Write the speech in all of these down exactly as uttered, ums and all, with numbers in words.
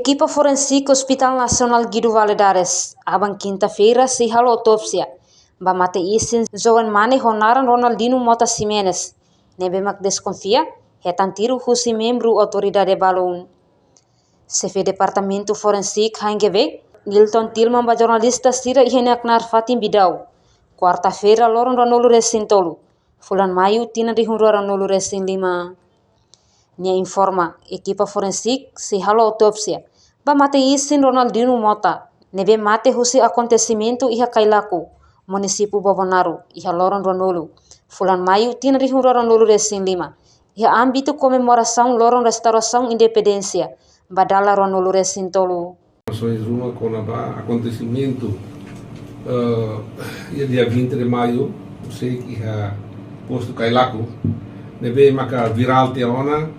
Ekipa forensik Hospital Nasionál Guido Valadares, aban kinta-feira, sei halo autópsia ba mate-isin joven mane ho naran Ronaldinho Mota Ximenes, ne'ebé mak deskonfia hetan tiru husi membru autoridade balun. Xefe Departamentu Forensik H N G V, Nilton Tilman, ba jornalista sira iha nia knaar fatin Bidau, kuarta-feira, loron ruanulu-resin-tolu fulan Maiu, tinan rihun rua ruanulu-resin-lima. Nia informa, ekipa forensik sei halo autópsia ba mate-isin Ronaldinho Mota, ne'ebé mate husi akontesimentu iha Cailaco, munisípiu Bobonaro, iha loron ruanulu fulan Maiu, tinan rihun rua ruanulu-resin-lima, iha ámbitu komemorasaun loron restaurasaun independénsia ba dala ruanulu-resin-tolu. Informasaun ruma kona-ba akontesimentu, eh, iha dia vinte de Maio, sei iha postu Cailaco, ne'ebé maka virál tiha ona,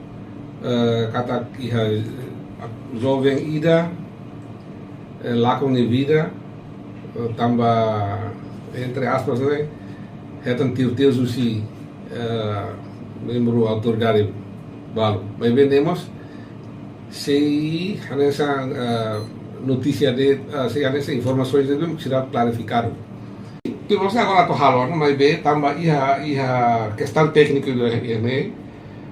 eh, katak iha, eh, joven ida, eh, lakon nia vida, eh, tanba, entre aspas, ne'e, hetan tiroteio husi, eh, membru autoridade balu. Maibé ne'e mós sei hanesan, eh, notísia de'it, eh, sei hanesan informasaun de'it, seidauk klarifikadu. Tuir mós agora atu halo, no, maibé tanba iha, iha kestaun tékniku iha ne'e,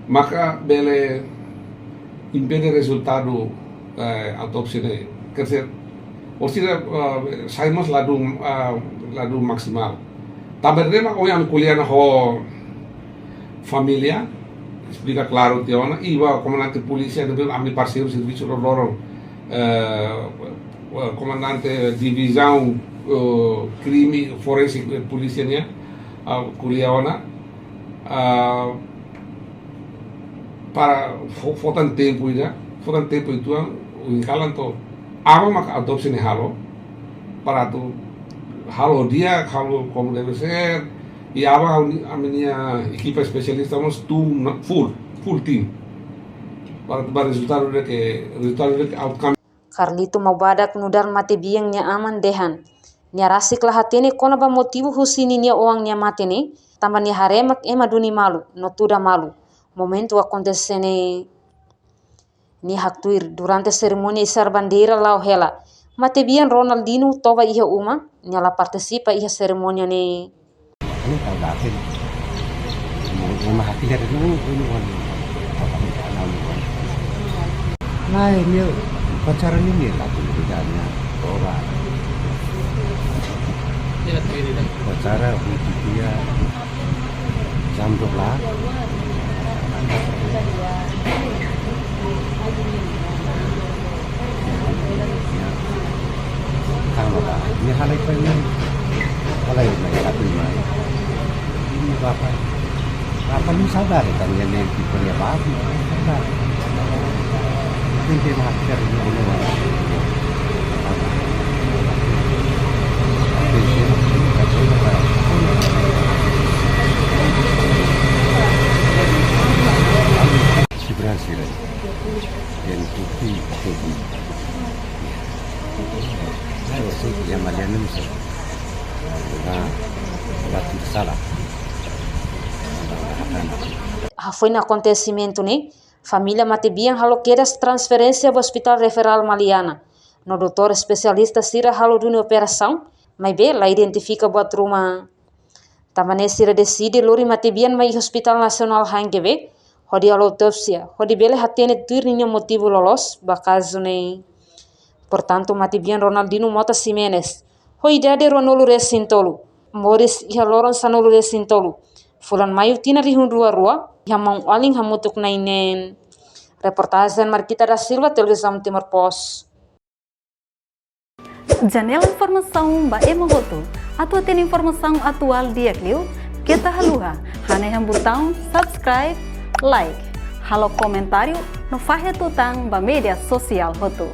maka bele impede rezultadu, eh, autópsia ne'e. Quer dizer, orsida, eh, sai mós ladún, eh, ladún maksimál. Tanba ne'e mak ohin ami ko'alia ona ho família, esplika klaru tiha ona, i ba komandante polísia, ne'ebé ami parseiru servisu loroloron, eh, komandante divizaun, eh, krime forensik, eh, polísia nian, ah, ko'alia ona, ah, para fó, fó tan tempu ida, fó tan tempu uitoan, ohin kalan to'o aban maka autópsia ne'e halo, para atu halo di'ak, halo como deve ser, i aban ami, ami-nia ekipa espesialista mós tun full, full team. Para atu ba rezultadu ida ke, rezultadu ida ke outcome. Carlito Maubadak nu'udar matebian nia aman dehan, nia rasik la hatene kona-ba motivu husi ninia oan nia mate ne'e, tanba nia haree mak ema duni malu no tuda malu momentu akontese ne'e. Nia haktuir, durante serimónia isar bandeira la'o hela, matebian Ronaldinho toba iha uma, nia la partisipa iha serimónia ne'e. Ini tahu datin. Mau, mau hati dari dulu, ini wan. Apa nih, kenal nih, wan. Nah, ini upacara ini nih, tapi bedanya. Ora. Upacara, dia jam dua belas. Kan, Bapak, ini hal itu ini. Kalau ini satu ini. Ini Bapak. Bapak ini sabar, kan, ya, ini tipe dia babi. Sabar. Mungkin dia masker ini, ini, Bapak. Si Brasil, eh. Yang putih, putih. Nah, itu yang Maliana bisa. Nah, berarti salah. Hafoin akontesimentu ne'e, família matebian halo kedas transferénsia ba Hospital Referál Maliana. No doutór espesialista sira halo duni operasaun, maibé la identifika buat ruma. Tanba ne'e sira deside lori matebian mai Hospital Nasionál H N G V, hodi halo autópsia, hodi bele hatene tuir ninia motivu loloos ba kazu ne'e. Portantu, matebian Ronaldinho Mota Ximenes, ho idade ruanulu-resin-tolu, moris iha loron sanulu-resin-tolu fulan Maiu tinan rihun rua rua, iha maun-alin hamutuk na'in neen. Reportajen Marquita da Silva, Televizaun Timor Post. Janela informasaun ba ema hotu. Atu hatene informasaun atuál di'ak liu, keta haluha hanehan butaun subscribe, like, halo komentáriu no fahe tutan ba média sosiál hotu.